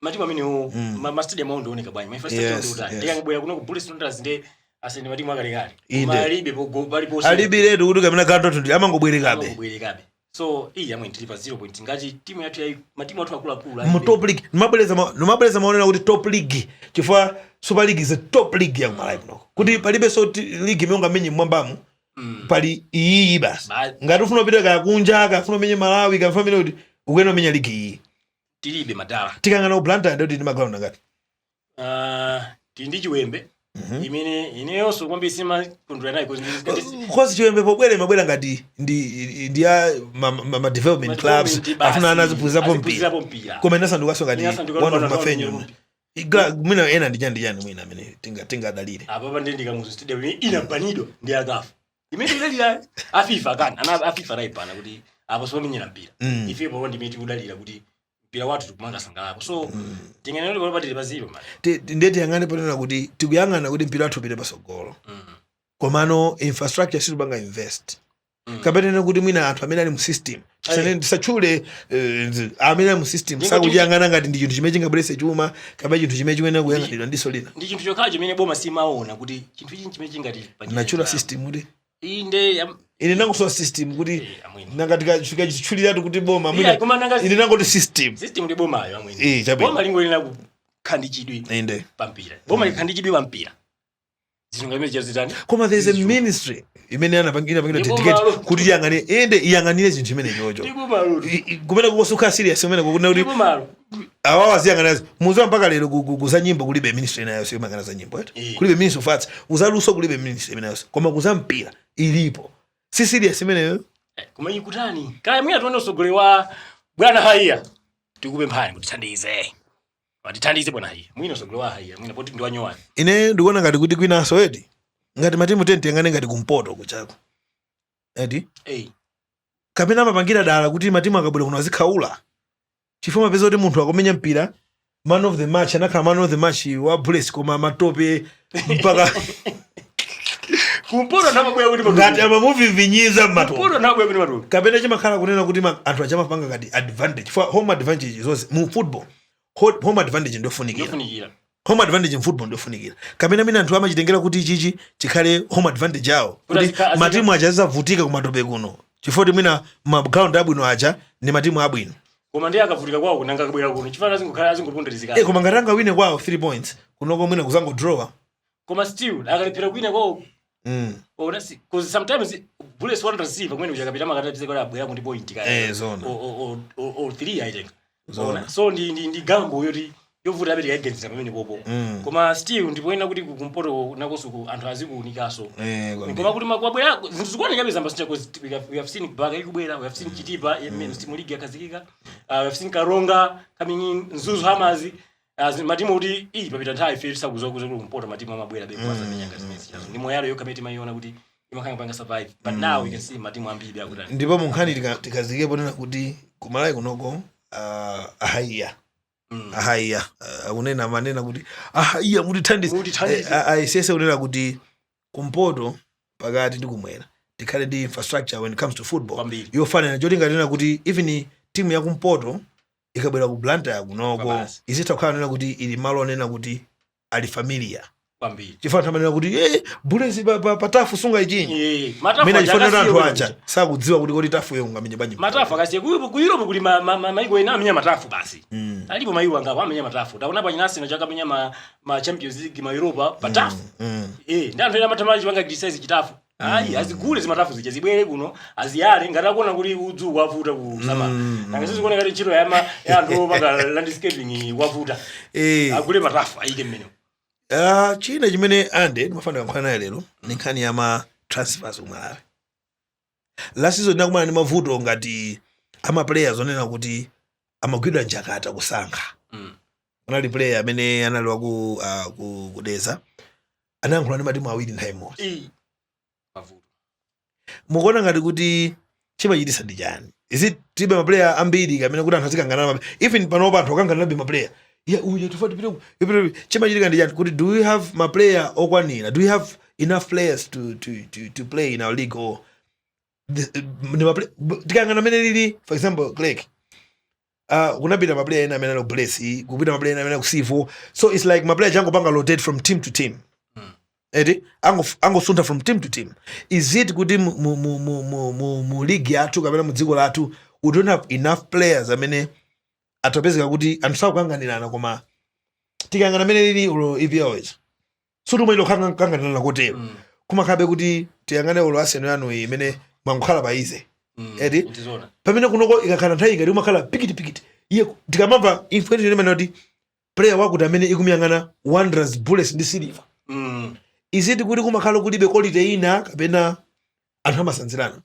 Matimu amenewo ma stadium awo ndioneka bwanji. Ma infrastructure ndiotani. Ndikangobwera kuno ku Bullets Wanderers nde asende matimu akalekale. Inde. Koma alibe pogo paliponse. Alibiretu kuti kapena kantoto ndi amangobwerekabe. Amangobwerekabe. So iyi amwene tili pa 0 point ngati timu yathu yayi matimu athu akuluakulu Mu top league nimabwereza maonera kuti top league, chifukwa Super League is a top league ya kumalawi kunoko, kuti palibenso league imene ungamenye mmwambamu. Pali iyiyi basi. Ngati ufuna kupita kaya kunja, kaya ufuna umenye Malawi, kaya ufuna umenye kuti, ukuyenda umenya league iyi. Tilibe madala. Tikangana ku Blantyre ndoti ndi maground angati? Ah, tili ndi Chiwembe imene ineyonso kwambiri simakondwera nayo 'Cause Chiwembe pobwera imabwera ngati ndi ya ma development clubs, afuna ana aziphunzirapo mpira. Aziphunzirapo mpira. Koma inasandukanso ngati Inasanduka one of one of mafenyo. mpira. Mwina ena ndi chani ndi chani mwina amene tingadalire? Apa ndi Kamuzu Stadium imene inabanidwa ndi a CAF, imene idalira a FIFA kani ana a FIFA anayipana kuti apo sipamenyera mpira. Ife pano ndimene tikudalira kuti mpira wathu tikumanga sangalako, so tinganene kuti pano tili pa zero man. Ndiye tiyang'ane ponena kuti tikuyang'ana kuti mpira wathu upite pasogolo, komano infrastructure situpanga invest, kapena kuti mwina anthu amene ali mu system, tisatchule, amene ali mu system sakuyang'ana ngati ndi chinthu chimene chingabweretse chuma kapena chinthu chimene chikuyenera kuyang'anidwa ndiso lina. Ndi chinthu chokhacho chimene boma simaona kuti chinthu ichi chimene chingati Nachula system kuti inde ine nangosowa system kuti amwene. nanga tikachitchuliratu kuti boma Iya, mwina koma nanga ine nangoti system. System ndi bomayo amwene. Eh, chabwino. Boma lingoyenera kukhala ndi chidwi pa mpira. Boma likhala ndi chidwi pa mpira, zinthu ngati zimene zitani. Koma there is a ministry imene inapangidwa Ndipo dedicate malo. kuti iyang'ane, inde, iyang'anire chinthu chimene chocho. Ndipo malo. Kumene kukosukha serious kumene kukuna kuti Ndipo malo. Awawa aziyang'ana muziwa mpaka lero kuza nyimbo kulibe ministry inayonso imayang'ana za nyimbo, right? Kulibe ministry of arts, kuzaluso kulibe ministry imenayonso, koma kuza mpira ilipo. Si serious imeneyo? Eh, koma ikutani kaya? Mwina tione usogolero wa bwana Haiya. Tikupemphani kuti thandize, watithandize bwana Haiya. Mwina usogolero wa Haiya, mwina poti ndi wanyowani. Ine ndikuona ngati kuti kwinaso edi ngati matimu tenti yang'ane ngati kumpoto kuchako edi. Hey. Kapena amapangira dala kuti matimu akabwera kuno azikhaula, chifukwa mapeza kuti munthu akumenya mpira, man of the match, anakhala man of the match wa Bullets, koma matope mpaka Kumpoto namabwera kuti ngati matope. Amamuvivinyiza mmatope. Kumpoto namabwera kuti matope. Kapena chimakhala kunena kuti anthu achamapanga ngati advantage for home advantage zonse mu football, home advantage ndofunikira. Yofunikira. Home advantage mu football ndofunikira. Kapena mene anthu amachitengera kuti ichichi chikhale home advantage yawo, kuti matimu aja azavutika kumatope kuno, chifukwa kuti mwina ma ground abwino aja ndi matimu abwino. Koma ndiye akavutika kwawo, nanga akabwera kuno, chifana azingokhala azingoponderezekana. Eh, koma ngati angawine kwawo 3 points, kunoko mwina kuzangodrawa. Koma still akalephera kwina kwawo, ona si, because sometimes Bullets, Wanderers, Silver kumene kuchakapita makatapise kuti abwera ndi point kaya Eh, zona. or 3 I think. Zona. Ona, so ndi gamble yoti yovuta abeti kaigenzera pamene popo. Koma still ndipoyena kuti kumpoto nakonso anthu azikuunikaso. Eh, kwambiri. Koma kuti makwabwera zinthu zikuoneka bezamba sinja, because we have seen Baka ikubwera, we have seen Chitipa mu league yakazikika, we have seen Karonga coming in, Mzuzu Hammers, matimu kuti iyi papita nthawi ife tisakuziwa kuti kumpoto matimu amabwera be kwazamenya ngati zimene zichazo. Ndi Moyale yokha imene timayiona kuti imakhala panga survive, but now we can see matimu ambiri akutani. Ndipo mu nkhani tikazikepo nena kuti kumalawi kunoko, ahaiya, ahaiya, akunena manena kuti ahaiya mutithandize. Mutithandize. Eh, ayesese kunena kuti kumpoto, pakati ndi kumwera tikhale ndi infrastructure when it comes to football Kwambiri. yofanana, choti ngatena kuti even timu yakumpoto ikabwera ku Blantyre kunoko Kwabasi. izitha kukhala nena kuti ili malo onena kuti ali familiar, Kwambiri. chifukwa anthu amanena kuti Bullets pa turf sunga ichinyi. Eh, ma turf Mene aja chifukwa anthu akasiye aja sakudziwa kuti kodi turf yo ungamenye bwanji. Ma turf akasiye. Ku Europe kuli maiko ena amenya ma turf basi. Alipo maiko angapo amenya ma turf. Taona pa Arsenal chakamenya ma Champions League, ma Europa pa turf. Eh, ndi anthu ena amathamanga chipanga criticize chi turf. Ayi, azigule zima turf zija, zibwere kuno, aziyale ngati akuona kuti udzu wavuta kusama. Nanga sizikuona ngati ntchito ya anthu opanga landscaping wavuta. Agule ma turf ayike mmene. Ah, china chimene ande ndimafana kuyankhula naye lero ni nkhani ya ma transfers ku Malawi. Last season tinakumana ndi mavuto ngati ama players onena kuti amagwidwa njakata kusankha. Anali player amene anali waku ku Dedza, anayankhula ndi matimu awiri nthawi imodzi. Eh. Mavuto. Mukuona ngati kuti chimachitisa ndi chani? Is it tibe ma player ambiri kamene kuti anthu azikangana even panopa anthu akanganirabe ma player yeah, uyu tufa tipite Chimachitika ndi chani kuti do we have ma player okwanira? Do we have enough players to play in our league, or tikayang'ana mene lili, for example Clerk, kunapita ma player ena amene ali ku Bullets, kupita ma player ena amene ali ku Civo, so it's like ma player changopanga rotate from team to team. Eti angosuntha from team to team. Is it kuti mu league yathu kapena mu dziko lathu we don't have enough players amene atapezeka kuti anthu sakukanganirana? Koma tikayang'ana amene lili ulo EPL ichi, sutumwene kukanganirana kotero. Kumakhabe kuti tiyang'ane ulo Arsenal yanu iyi imene mwangokhala pa easy. Eti? Ndizona. Pamene kunoko ikakhala nthawi ikati umakhala pikiti pikiti iye, tikamamva information imene kuti player wakuti amene ikumuyang'ana Wanderers, Bullets ndi Silver, is it kuti kumakhala kulibe quality ina kapena anthu amasanzirana?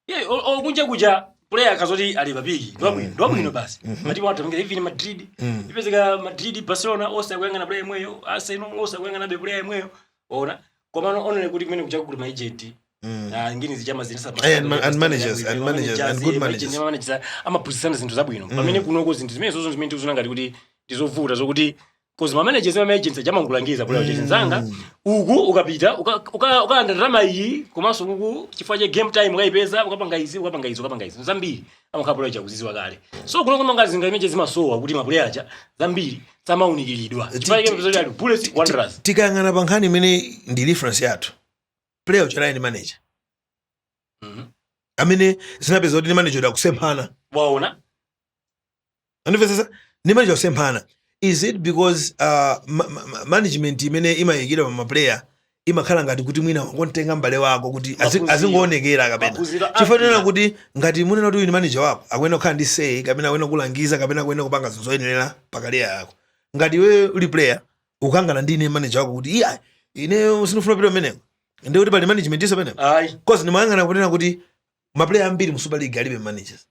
Yeah, kunja kuja player akazoti ali pa peak, ndwabwino, ndwabwino basi. Matimu athu amene even Madrid, ipezeka Madrid, Barcelona onse akuyang'ana player imweyo, Arsenal onse akuyang'ana be player imweyo. Ona. Koma onene kuti kumene kuja kuli ma agent. Ah, ngini zichama zinisa. Eh, and managers, and good managers. Managers amaphunzitsana zinthu zabwino. Pamene kunoko zinthu zimene zozo zimene tikuzona ngati kuti ndizovuta zokuti cause ma managers, ma agents ajamangulangiza player mm. Nzanga uku ukapita ukalanda ndalama iyi, komanso uku chifukwa cha game time ukayipeza, ukapanga izi, ukapanga izi, ukapanga izi zambiri, amakhala player chakuziziwa kale. So kuno kumanga zinga imene zimasowa kuti ma player aja zambiri samaunikiridwa chifukwa chake mzoli ali Bullets, Wanderers. Tikayang'ana pa nkhani imene ndi reference yathu, player uchalayi ndi manager amene zinapeza kuti ndi manager akusemphana. Waona. Andimvetsetsa? Ndi manager akusemphana. Is it because management imene imayikidwa pa ma player imakhala ngati kuti mwina wangontenga m'bale wako kuti Maphunziro. azingoonekera kapena Maphunziro chifukwa tinena apita. kuti ngati munena kuti uyu ndi manager wako, akuyenera kukhala ndi say kapena akuyenera kulangiza kapena akuyenera kupanga zinthu zoyenera pa career yako. Ngati iwe uli player ukangana ndi ine manager wako kuti iya, ineyo sindifuna pita umeneko, ndi kuti pali management iso penepo? Ayi. Cause ndimayang'ana kunena kuti ma player ambiri mu Super League alibe managers.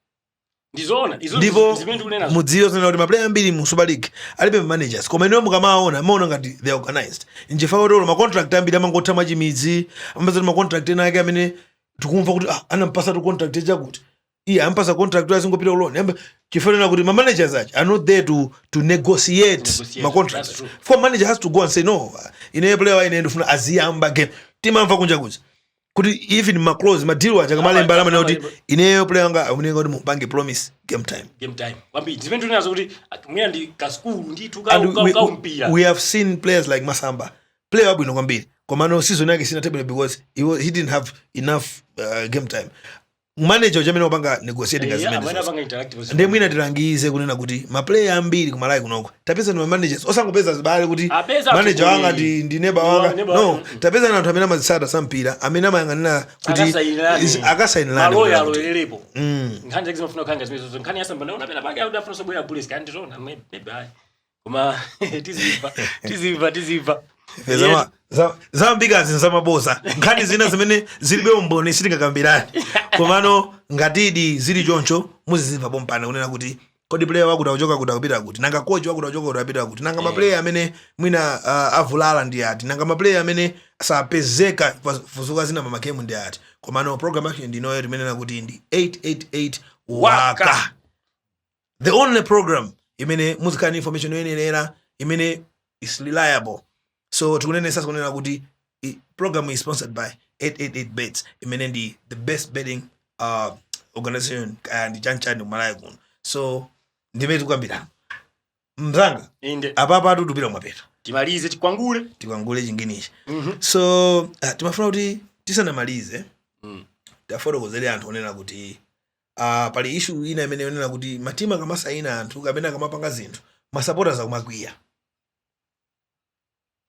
Ndizoona izo. Ndipo zimene ndikunena. Mudziwe zonena kuti ma player ambiri mu Super League alibe managers, koma ineyo mukamaona, maona ngati they are organized, nchifukwa kuti olo ma contract ambiri amangotha mwachimidzi, amapeza kuti ma contract ena ake amene tikumva kuti ah, anampasa tu contract chakuti. Iye ampasa contract, azingopita ku loan. Chifanana kuti ma managers aja are not there to negotiate, Negotiate, ma contracts. That's true. For manager has to go and say, "No, ine player wa ine ndifuna aziyamba game." Timamva kunja kuja kuti even ma clause, ma deal aja kamalemba amene kuti ineyo player wanga amunenga kuti mupange promise game time. Game time kwambiri, zimene tinazo kuti mwina ndi kaskulu ndithu And kaumpira. we have seen players like Masamba, player wabwino kwambiri, komano season yake sinathe bwino because he didn't have enough game time. Manager chamene wapanga negotiating Yeah, zimene amene zonse. apanga interactive. Ndiye mwina tilangize kunena kuti maplayer ambiri kumalawi kunoko tapeza ndi managers, osangopeza zibale kuti Apeza manager wanga atsogoleri. ndi neba wanga. Neba No, wanga. tapeza na anthu amene amazitsata sampira, amene amayang'anira kuti Akasayinirane. Akasayinirane Maloya kunena kuti- alolerepo. Nkhani zake zimafuna kukhanga zimenezo. Nkhani yasamba ndaona pena pake akuti afuna sobwera Bullets, kandi tona maybe ayi, koma tizimva, tizimva, tizimva. Zambikazi nzamaboza, nkhani zina zimene zilibe umboni sitingakambirani. Komano ngatidi zili choncho, muzizimva pompana kunena kuti kodi player wakuti akuchoka kuti akupita kuti, nanga coach wakuti akuchoka kuti akupita kuti, nanga maplayer amene mwina avulala ndi ati, nanga maplayer amene sapezeka fuzuka zina pamagame ndi ati. Komano program yake ndinoyo timenena kuti ndi 888 Waka, Waka. the only program imene muzikhala ndi information yoyenerera imene is reliable. So tikunenesa kunena kuti program is sponsored by 888 Bets, imene ndi the best betting organization kaya ndi chanchani kumalawi kuno. So ndimene tikukambirana, mzanga. Inde. Apapa atutupira mwapeta. Timalize, tikwangule. Tikwangule chinginichi. So timafuna kuti tisanamalize, tafotokozere anthu onena kuti pali issue ina imene yonena kuti matimu akamasayina anthu kapena akamapanga zinthu, masupporters akumakwiya.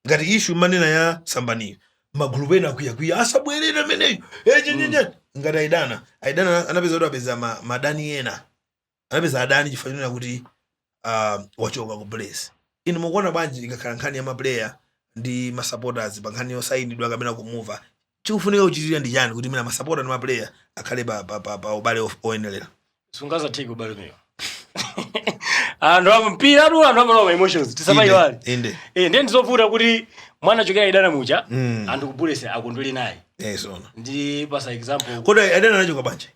Ngati issue manena ya Sambaniyo, magulupu ena akwiyakwiya, asabwerere ameneyo echenyenye. Ngati Aidana, Aidana anapeza kuti apeza madani ena, anapeza adani chifukwa chonena kuti wachoka ku Bullets. Inu mukuona bwanji ikakhala nkhani ya maplayer ndi masupporters pa nkhani yosayinidwa kapena kumuva? Chikufunika kuchitika ndi chani kuti mina masupporter ndi maplayer akhale pa ubale oyenerera? Sungazatheke ubale umenewo. Anthu ampira atu, anthu amalowa emotions, tisamayiwale. Inde. Eh, ndiye ndizovuta kuti mwana chokera Idana mucha, anthu ku Bullets akondwere naye. Yes, ona. Ndi pasa example. Kodi Aidana anachoka bwanji?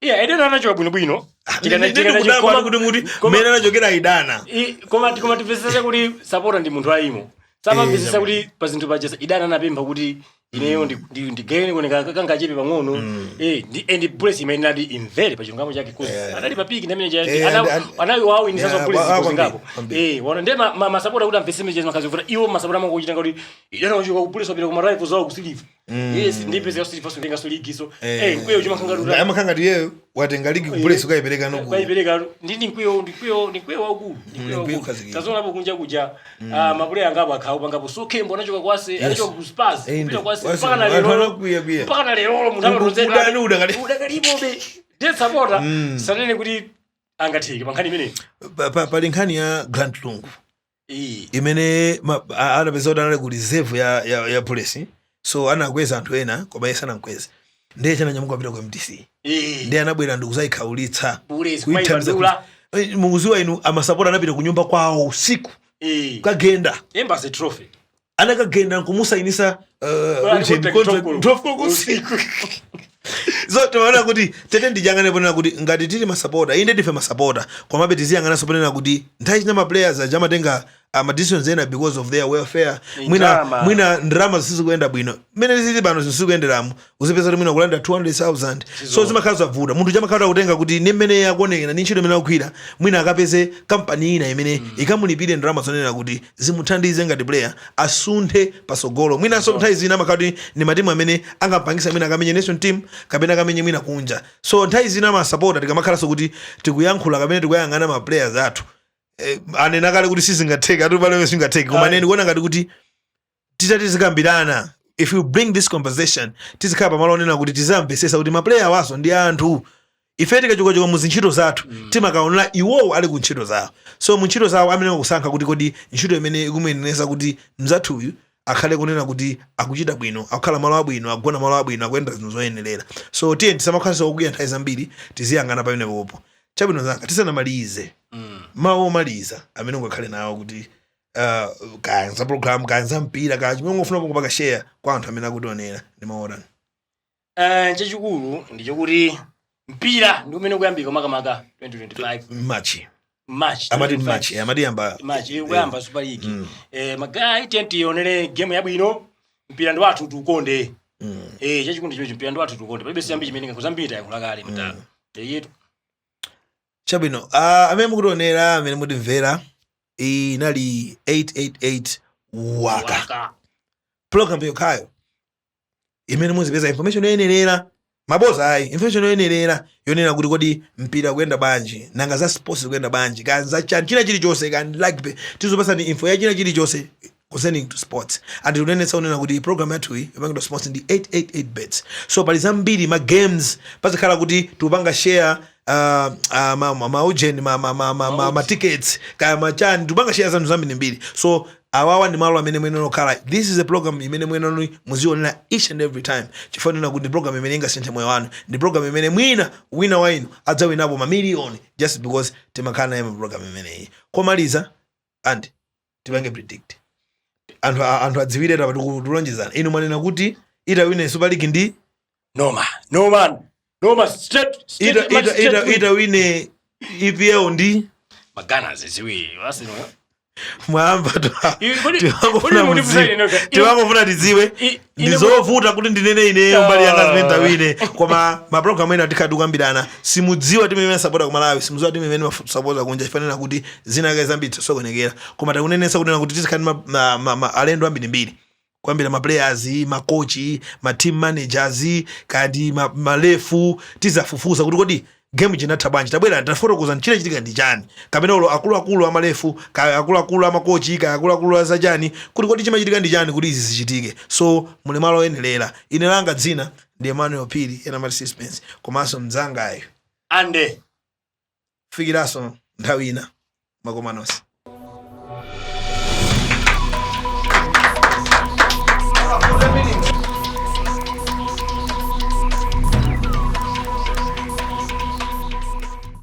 Yeah, Idana anachoka bwinobwino. Ndikudabwa kuti muti mmene anachokera Aidana. Koma timvesese kuti supporter ndi munthu ayimo samamvesesa kuti pa zinthu paja Idana anapempha kuti ineyo ndigene kone kangachepe pang'ono, and Bullets imene nati imvere pa chilungamo chake cause anali pa peak ndamene anayi wawinisaso Bullets zingapo. Kwambiri. Eh, wana ndiye masapota kuti amvese mene makhazi kuvuta iwo masapota amango kuchita kuti Idana wachoka ku Bullets, wapita ku ma rivals awo ku Silver. Yes, ndipeze ya Silver, so tenga ligi, so mkwiyo chimakhanga kuti Amakhanga kuti iyeyo watenga ligi ku Bullets ukayipereka noku. Kwayipereka ndini mkwiyo, ndikwiyo, ndikwiyo waukulu, ndikwiyo Mkwiyo waukulu. ukhazikika. Tazonapo kunja kuja mapuleya angapo akhawo pangapo. So Kembo anachoka kwase, anachoka ku Spurs kupita kwase mpaka na Anthu lero anakwiya kwiya. Mpaka na lero munthu amatozeka. Udani udakali. Udakalipobe. Ndiye supporter sanene kuti angatheke pa nkhani imeneyi. Pali nkhani ya Grant Lungu imene anapeza kuti anali ku reserve ya Bullets, so anakweza anthu ena koma iye sanamkweze. Ndiye chananyamuka apita ku MDC. Ndiye anabwera ndikuzayikhaulitsa. Bullets Kuyithandiza. kumayipandula. Mukuziwa inu, amasapota anapita ku nyumba kwawo usiku kagenda. Embassy Trophy. Anakagenda nkumusayinisa Contract. 12 koloko usiku. So timaona kuti tete ndijangane ponena kuti ngati tili masapota, inde ndife masapota, komabe tiziyang'ananso ponena kuti nthawi zina ma players aja amatenga ma decisions ena because of their welfare. Mwina Ndalama. mwina ndalama zisizikuyenda bwino mmene zili pano, zisizikuyenderamo, uzipeza kuti mwina kulanda 200,000, so zimakhala zavuta. Munthu chamakhala kutenga kuti ni mmene akuonekera ni ntchito imene akugwira, mwina akapeze kampani ina imene ikamulipire ndalama zonena kuti zimuthandize ngati player asunthe pasogolo. Mwinanso nthawi zina amakhala kuti ni matimu amene angampangisa mwina akamenye national team kapena akamenye mwina kunja. So nthawi zina masapota tikamakhalanso kuti tikuyankhula kapena tikuyang'ana ma players athu, anena kale kuti sizingatheke, atu pale singatheke, koma Ayi. ine ndikuona ngati kuti titati tizikambirana, if you bring this conversation, tizikhala pamalo onena kuti tizamvesesa kuti maplayer awaso ndi anthu. Ife tikachokachoka mu zintchito zathu, timakaonera iwowo ali ku ntchito zawo. So mu ntchito zawo amene akusankha kuti kodi ntchito imene ikumuyenereza kuti mzathuyu akhale kunena kuti akuchita bwino, akukhala malo abwino, akugona malo abwino, akuyenda zinthu zoyenerera. So tiye tisamakhalenso okwiya nthawi zambiri, tiziyang'ana pamenepopo. Chabwino zanga, tisanamalize, mawu omaliza amene ungakhale nawo kuti kaya za program, kaya za mpira, kaya chimene ungofuna kungopaka share kwa anthu amene akutionera, ndi mawu otani? Chachikulu ndichokuti Mpira ndi umene ukuyambika makamaka 2025 March. March. Amati 25. March, amati yamba. March ikuyamba Super League. Ma guys, tiye tionere game yabwino. Mpira ndi wathu, tiukonde. Chachikundi chimenecho, mpira ndi wathu, tiukonde. Palibe siyambi chimene kuzambiri tayankhula kale mtalo yetu. Chabwino, amene mukutionera, amene mutimvera, iyi inali 888 Waka, Waka. Program yokhayo imene muzipeza information yoyenerera, maboza ayi, information yoyenerera yonena kuti kodi mpira kuyenda bwanji, nanga za sports kuyenda bwanji, kani za chani, china chilichonse, kani rugby, tizopasani info ya china chilichonse concerning to sports. And tikunenetsa kunena kuti program yathuyi yopangidwa sports ndi 888 Bets, so pali zambiri ma games pazikhala kuti tikupanga share maujeni ma tickets kaya machani, tikupanga share zanthu zambirimbiri. So awawa ndi malo amene mwene okhala. This is a program imene mwene muzionera each and every time, chifukwa nena kuti ndi program imene ingasinthe moyo wanu, ndi program imene mwina wina wa inu adzawinapo mamiliyoni just because timakhala naye mu program imeneyi. Komaliza, and tipange predict, anthu adziwire apa tikulonjezana. Inu mwanena kuti itawine Super League ndi Noma, noma, noma, straight straight. Ita, ita, ita, itawine EPL ndi Maganas ziwiri Arsenal. Mwamva? Kodi mutifunsa ine nokha? Tiwangofuna tidziwe. Ndizovuta kuti ndinene ineyo mbali yanga zimene tawine, koma mapulogalamu ena tikhala tikukambirana. Simudziwa timu imene sapota ku Malawi, simudziwa timu imene sapota kunja, chifanira kuti zina kae zambiri tisokonekera. Koma takunenetsa kunena kuti tizikhala ndi alendo ambirimbiri, kuyambira ma players, makochi, ma team managers, kandi ma ref. Tizafufuza kuti kodi game chinatha bwanji, tabwera tafotokoza chinachitika ndi chani, kapena ulo akuluakulu ama ref, kaya akuluakulu amakochi, kaya akuluakulu azachani, kuti kodi chimachitika ndi chani kuti izi zichitike. So muli malo oyenerera. Ine langa dzina ndi Emmanuel Pili, ena mati Suspense, komanso mdzangayo Ande. Fikiranso nthawi ina, makoma nonse.